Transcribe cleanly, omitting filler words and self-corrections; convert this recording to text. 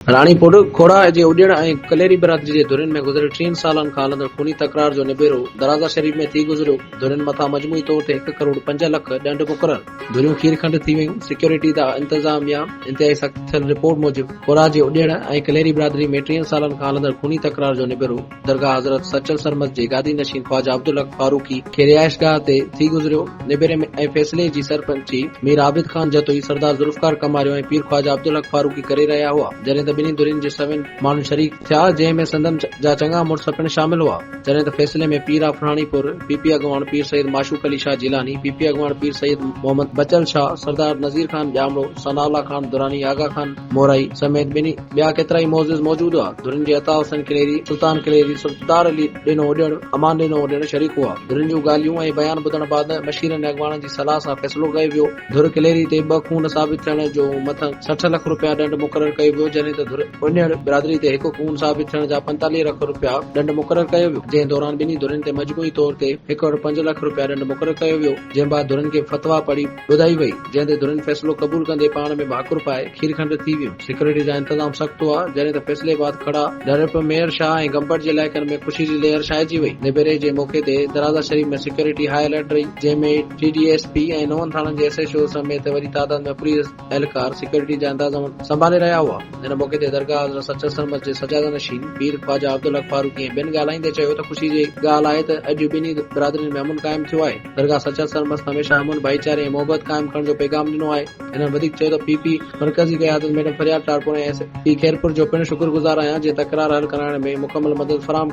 راڻيپور، کوڙا جي اڏيڻ ۽ ڪليري برادري جي ڌرين ۾ گذريل ٽيهن سالن کان هلندڙ خوني تڪرار جو نبيرو درازا شريف ۾ ٿي گذريو، ڌرين مٿان مجموعي طور تي هڪ ڪروڙ پنج لک ڏنڊ مقرر، ڌريون کير کنڊ ٿي ويون، سيڪيورٽي دا انتظاميا انتهائي سخت ٿيل رپورٽ موجب کوڙا جي اڏيڻ ۽ ڪليري برادري ۾ ٽيهن سالن کان هلندڙ خوني تڪرار جو نبيرو درگاهه حضرت سچل سرمست جي گادي نشين خواجه عبدالحق فاروقي کي رهائشگاهه تي ٿي گذريو، نبيري ۽ فيصلي جي سرپئنچي مير عابد خان جتوئي، سردار ذوالفقار ڪماريو ۽ پير خواجه عبدالحق فاروقي ڪري رهيا هئا، جڏهن ته ٻنهي ڌرين جي سوين ماڻهن شريڪ ٿيا، جنهن ۾ سندن جا چڱا مڙس پڻ شامل هئا، جڏهن ته فيصلي ۾ پير آف راڻيپور، پي پي اڳواڻ پير سيد معشوق علي شاهه جيلاني، پي پي اڳواڻ پير سيد محمد بچل شاهه، سردار نذير خان ڄامڙو، ثناء الله خان دراني، آغا خان مورائي سميت ٻنهي ٻيا ڪيترائي معزز موجود هئا. ڌرين جي عطا حسين ڪليري، سلطان ڪليري، سردار علي ڏنو اڏيڻ، امان ڏنو اڏيڻ شريڪ هئا. ڌرين جون ڳالهيون ۽ بيان ٻڌڻ بعد مشيرن ۽ اڳواڻن جي صلاح سان فيصلو ڪيو ويو. ڌر ڪليري تي ٻه خون ثابت ٿيڻ جو مٿن 60 لک رپيا ڏنڊ مقرر ڪيو ويو، جڏهن ته ڌر اڏيڻ برادري تي هڪ خون ثابت ٿيڻ جا 45 لک رپيا ڏنڊ مقرر ڪيو ويو، جنهن دوران ٻنهي ڌرين تي مجموعي طور تي هڪ ڪروڙ پنج لک رپيا ڏنڊ مقرر ڪيو ويو، جنهن بعد ڌرين کي فتويٰ پڙهي ٻڌائي وئي، جنهن تي ڌرين فيصلو قبول ڪندي پاڻ ۾ ڀاڪر پائي کير کنڊ ٿي ويون. سيڪيورٽي جا انتظام سخت هئا، جڏهن ته فيصلي بعد کڙا، ڍرپ، ميهڙ شاهه ۽ گمبٽ جي علائقن ۾ خوشي جي لهر ڇائجي وئي. نبيري جي موقعي تي درازا شريف ۾ سيڪيورٽي هاء الرٽ رهي، جنهن ۾ ٽي ڊي ايس پي ۽ نون ٿاڻن جي ايس ايڇ او سميت وڏي تعداد ۾ پوليس اهلڪار سيڪيورٽي جا انتظام سنڀالي رهيا هئا. ان موقعي تي درگاهه حضرت سچل سرمست جي سجاده نشين پير خواجه عبدالحق فاروقي ۽ ٻين ڳالهائيندي چيو ته خوشي جي ڳالهه آهي ته اڄ ٻنهي برادرين ۾ امن قائم ٿيو آهي. درگاهه سچل سرمست هميشه امن، ڀائيچاري ۽ محبت قائم ڪرڻ جو پيغام ڏنو آهي. هنن وڌيڪ چيو ته پي پي مرڪزي قيادت madam Faryal Talpur ۽ S P Khairpur جو پڻ شڪر گذار آهيان جنهن تڪرار حل ڪرائڻ ۾ مڪمل مدد فراهم.